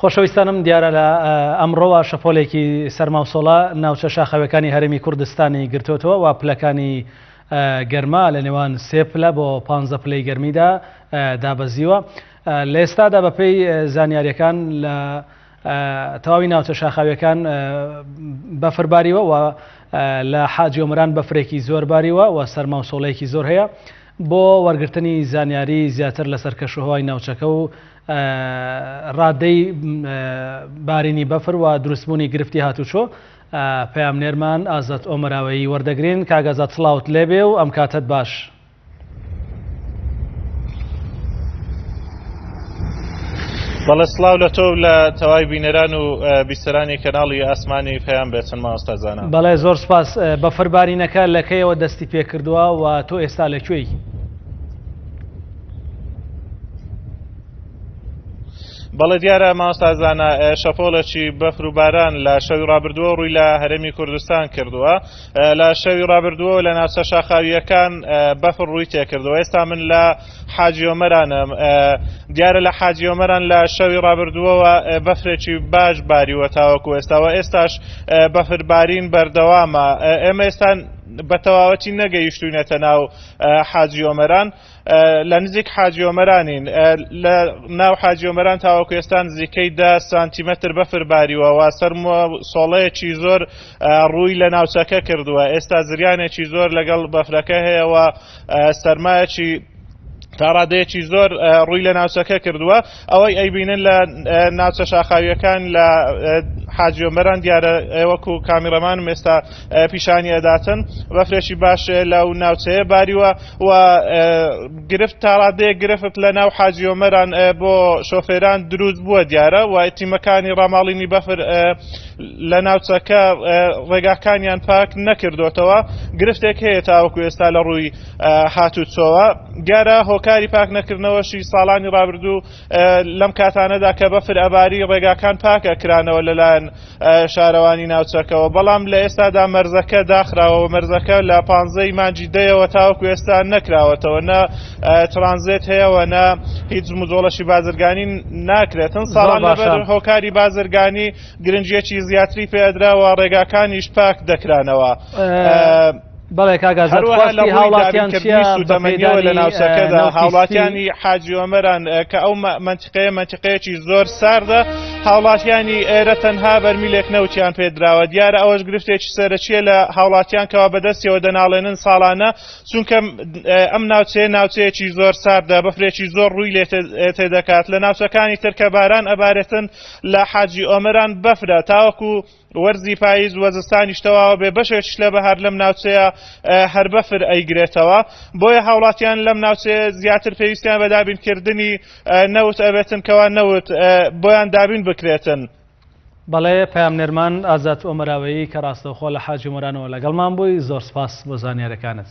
خۆشەویستانم دیارە لە ئەمڕۆوە شەپۆلێکی سەرما و سۆڵە ناوچە شاخەوەکانی هەرێمی کوردستانی گرتوتەوە و پلەکانی گەرما لە نێوان سێ پلە بۆ پ پلەی گەرمیدا دابەزیوە لە ئێستادا بەپێی زانیاریەکان لە تەواوی ناوچە شاخاویەکان بەفر باریوە و لە حاجی ئۆمەران بەفرێکی زۆر باریوە و سەرما و سۆڵەیەکی زۆر هەیە بۆ وەرگرتنی زانیاری زیاتر لەسەر کەشوهوای ناوچەکە و ڕادەی بارینی بەفر و دروستبوونی گرفتی هاتوچۆ پەیامنێرمان ئازاد ئۆمەراوەیی وەردەگرین کاک ئازاد سڵاوت لێبێ و ئەم کاتەت باش. بەڵێ سڵاو لە تۆ و لە تەواوی بینەران و بیسەرانی کەناڵی ئاسمانی پەیام بێتن مامۆستا زانا. بەڵێ زۆر سپاس بەفربارینەکە لە کەیەوە دەستی پێکردووە و تۆ ئێستا لە کوێی؟ بەڵێ دیارە مامۆستا زانا شەپۆڵێکی بەفر و باران لە شەوی ڕابردووە ڕووی لە هەرێمی کوردستان کردووە لە شەوی ڕابردووە لە ناوچە شاخاوییەکان بەفر ڕووی تێکردەوە ئێستا من لە حاجی ئۆمەرانم دیارە لە حاجی ئۆمەران لە شەوی ڕابردووەوە بەفرێکی باش باریوە تاوەکو ئێستاوە ئێستاش بەفر بارین بەردەوامە ئێمە ئێستا بە تەواوەتی نەگەیشتوینەتە ناو حاجی ئۆمەران لە نزیک حاجی ئۆمەرانین لە ناو حاجی ئۆمەران تاوەکو ئێستا نزیکەی دە سانتیمەتر بەفر باریوە و سەرمە سۆڵەیەکی زۆر ڕووی لە ناوچەکە کردووە ئێستا زریانێکی زۆر لەگەڵ بەفرەکە هەیە و سەرمایەکی تا ڕادەیەکی زۆر ڕووی لە ناوچەکە کردووە ئەوەی ئەیبینن لە ناوچە شاخاویەکان لە حاجی ئۆمەران دیارە وەکو کامیڕەمانم ئێستا پیشانی ئەداتن بەفرێکی باش لەو ناوچەیە باریوە و گرفت تا ڕادەیەک گرفت لە ناو حاجی ئۆمەران بۆ شۆفێران دروست بووە دیارە و تیمەکانی ڕاماڵینی بەفر لە ناوچەکە ڕێگاکانیان پاک نەکردوتەوە گرفتێک هەیە تاوەکو ئێستا لە ڕووی هاتوچۆوە دیارە هۆکاری پاک نەکردنەوەشی ساڵانی ڕابردوو لەم کاتانەدا کە بەفر ئەباری ڕێگاکان پاکە کرانەوە لەلایەن شارەوانی ناوچەکەوە بەڵام لە ئێستادا مەرزەکە داخراوە مەرزەکە لە پانزەی مانجی دەیەوە تاوەکو ئێستا نەکراوەتەوە نە ترانزێت هەیەوە نە هیچ مجۆڵەشی بازرگانی ناکرێتن ساڵان لەبەر هۆکاری بازرگانی گرنگیەکی زیاتری پێدراوە ڕێگاکانیش پاک دەکرانەوە. بەڵێ کاک ئازاد هەروەها لە خواستی ڕووی هاوڵاتیان چییە دابینکردنی بە سوتەمەنیەوە لە پێدانی ناوچەکەدا نەوتی سپی؟ هاوڵاتیانی حاجی ئۆمەران کە ئەو مەنتیقەیە مەنتیقەیەکی زۆر ساردە هاوڵاتیانی ئێرە تەنها بەرمیلێک نەوتیان پێدراوە دیارە ئەوەش گرفتێکی سەرەکیە لە هاوڵاتیان کەوا بەدەستیەوە دەناڵێنن ساڵانە چونکە ئەم ناوچەیە ناوچەیەکی زۆر ساردە بەفرێکی زۆر ڕووی لێ تێدەکات لە ناوچەکانی تر کە باران ئەبارێتن لە حاجی ئۆمەران بەفرە تاوەکو وەرزی پاییز و زستانیش تەواوە بێ بەشێکیش لە بەهار لەم ناوچەیە هەر بەفر ئەیگرێتەوە بۆیە هاوڵاتیان لەم ناوچەیە زیاتر پێویستیان بە دابینکردنی نەوت ئەبێتن کەوا نەوت بۆیان دابین بکرێتن. بەڵێ پەیامنێرمان ئازاد ئۆمەراوەیی کە ڕاستەوخۆ لە حاجی مۆرانەوە لەگەڵمان بووی زۆر سپاس بۆ زانیارەکانت.